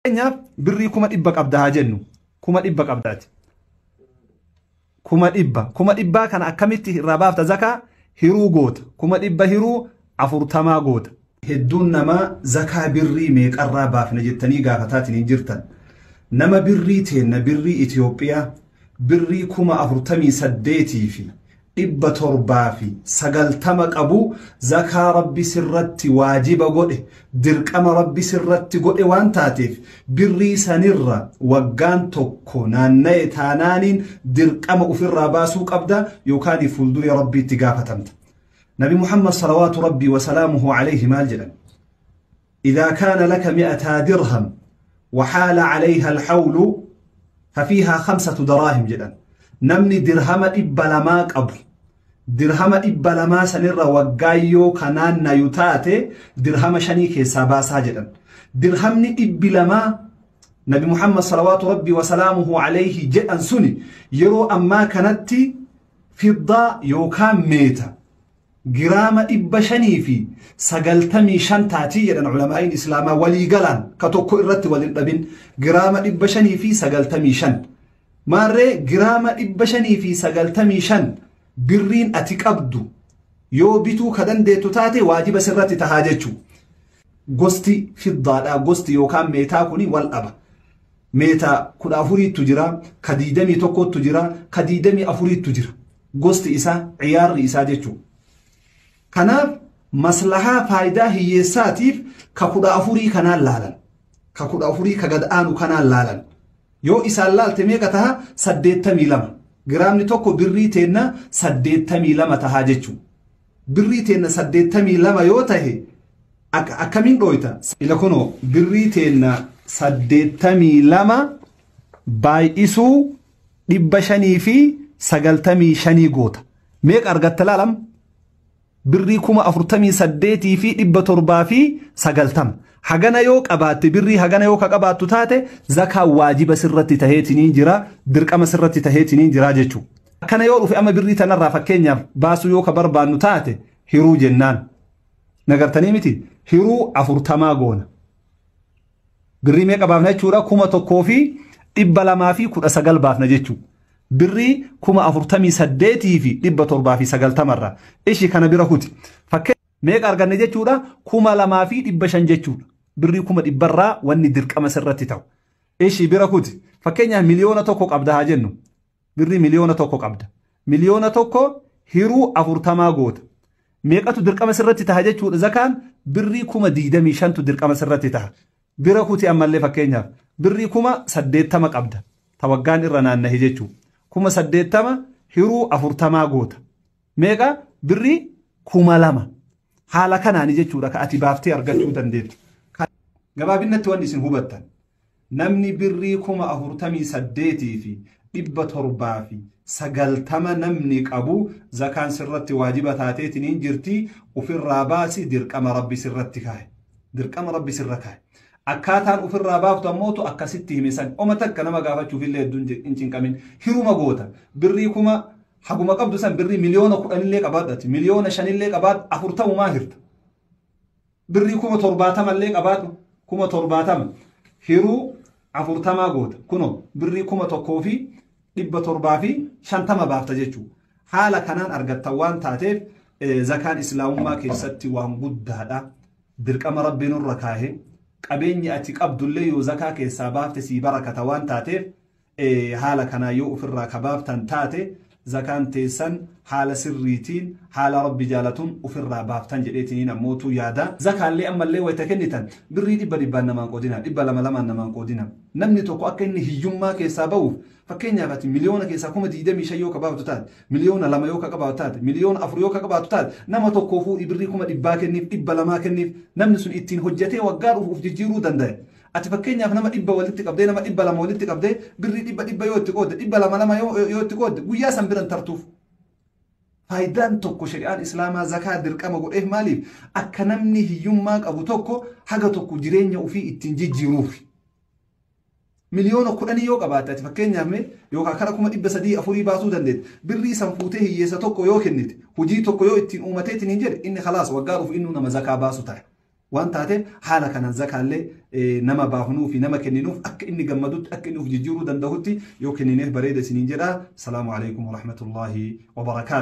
Fakkeenyaaf birrii 100,000 qabda haa jennu. 100,000 qabdaati. 100,000. 100,000 kana akkamitti irraa baafta zakaa? Hiruu goota. 100,000 hiruu 40 goota. Hedduun namaa zakaa birrii meeqarraa baafna jettanii gaafataatiin hin jirtan. Nama birrii teenna birrii Itoophiyaa birrii 48,790 qabu zakaa rabbi sirratti waajiba godhe dirqama rabbi sirratti godhe waan taateef birrii sanirra waggaan tokko naanna'e taanaaniin dirqama ofirraa baasuu qabda yookaan fuulduree rabbiitti gaafatamta. Nabi Muhammad salawaatu rabbii wasalaamuhu alayhi maal jedhan? إذا كان لك 200 درهم وحال عليها الحول ففيها 5 دراهم jedhan. Namni dirhama 200 qabu dirhama 200 sanirra waggaayyoo kanaan nayu taate dirhama 5 keessaa baasaa jedhan. Dirhamni 200 Nabi Muhammad salawaatu rabbii wasalaamuhu alayhi jedhan suni yeroo ammaa kanatti fiddaa yookaan meeta giraama 595 taatii jedhan culamaa'iin islaamaa walii galaan ka tokko irratti wal hin dhabin giraama 595. Maarree giraama 595 birriin ati qabdu yoo bituu ka dandeettu taate waajiba sirratti tahaa jechuu. Gosti fiddaadhaa gosti yookaan meetaa kuni wal dhaba. Meeta 14tu jira, ka 21tu jira, ka 24tu jira. Gosti isaa ciyaarri isaa jechuu. Kanaaf maslahaa faayidaa hiyyeessaatiif ka 14 kanaan laalan. Ka 14 ka gad aanu kanaan laalan. Yoo isaan laalte meeqa taha? 82. Giraamni tokko birrii teenna 82 tahaa jechuu. Birrii teenna 82 yoo tahe akkamiin dhooyta? Ila kunoo birrii teenna 82 baay'isuu 595 goota. Meeqa argatta laalam? Birrii 48,790. Hagana yoo qabaatte birrii hagana yoo ka qabaattu taate zakaa waajiba sirratti taheetiniin jira dirqama sirratti taheetiniin jira jechuu. Akkana yoo dhufe amma birrii tanarraa fakkeenyaaf baasuu yoo ka barbaannu taate hiruu jennaan. Nagartanii miti hiruu 40 goona. Birrii meeqa baafna jechuudha? 1,219 baafna jechuu. Birrii 48,790 irraa. Ishi kana bira kuti. Fakkeenyaaf meeqa arganne jechuudha? 2,500 jechuudha. Birrii 100,000 irraa wanni dirqama sirratti ta'u. Ishi bira kuti. Fakkeenyaaf 1,000,000 qabda haa jennu. Birrii 1,000,000 qabda. 1,000,000 hiruu 40 goota. Meeqatu dirqama sirratti taha jechuudha? Zakaan birrii 25,000 dirqama sirratti taha. Bira kuti ammallee fakkeenyaaf birrii 80,000 qabda. Tawaggaan irra naannahe jechuudha. 80,000 hiruu 40 goota. Meeqa? Birrii 2,000. Haala kanaani jechuudha ka ati baaftee argachuu dandeettu. Gabaabinatti wanni isin hubattan namni birrii 48,790 namni qabu zakaan sirratti waajiba taateetiniin jirti ofirraa baasi dirqama rabbi sirratti kaa'e. Dirqama rabbi sirra kaa'e. Akkaataan ofirraa baaftu ammootu akkasitti hime san oma takka nama gaafachuuf illee hedduun hin cinqamin hiruma goota. Birrii kuma haguma qabdu san birrii 10,000,000 qabaadhati 5,000,000 qabaadhu 40 hirta. Birrii 70,000 qabaadhu 70,000 hiruu 40 goota. Kunoo birrii 1,750 baafta jechuudha. Haala kanaan argattan waan taateef zakaan islaamummaa keessatti waan guddaadha. Dirqama rabbi nurra kaa'e. Qabeenyi ati qabdullee yoo zakaa keessaa baafte sii barakata waan taateef haala kanaa yoo ofirraa ka baaftan taate zakaan teessan haala sirriitiin haala rabbi jaalatuun ofirraa baaftan jedheetiniin ammootu yaada. Zakaallee ammallee wayita kennitan birrii 100 namaan qoodina 200 namaan qoodina. Namni tokko akka inni hiyyummaa keessaa ba'uuf fakkeenyaaf ati 1,000,000 keessaa 25,000 yoo ka baaftu taate 2,000,000 yoo ka qabaatu taate 4,000,000 yoo ka qabaatu taate nama tokkoo fuudhii birrii 100,000 kenniif 200 kenniif namni sun ittiin hojjetee waggaa dhufuuf jijjiiruu danda'a. Ati fakkeenyaaf nama 100 walitti qabdee nama 200 walitti qabdee birrii 100 yoo itti qoodde 200 yoo itti qoodde guyyaa san biran tartuuf. Faayidaan tokko shari'aan islaamaa zakaa dirqama godheef maaliif? Akka namni hiyyummaa qabu tokko haga tokko jireenya ofii ittiin jijjiiruuf. 10,000,000 yoo qabaatte ati fakkeenyaaf mee yookaan kara 304,000 baasuu dandeette birrii san fuutee hiyyeessa tokko yoo kennite hojii tokko yoo ittiin uumateetiin hin jedhe inni khalaas waggaa dhufu innuu nama zakaa baasu ta'a. Waan taateef haala kanaan zakaallee nama baafnuu fi nama kenninuuf akka inni gammadutti, akka inni of jijjiiruu danda'utti yoo kennineef bareeda isiniin jedha. Salaamu alaikum warahmatullaahi wabarakaatu.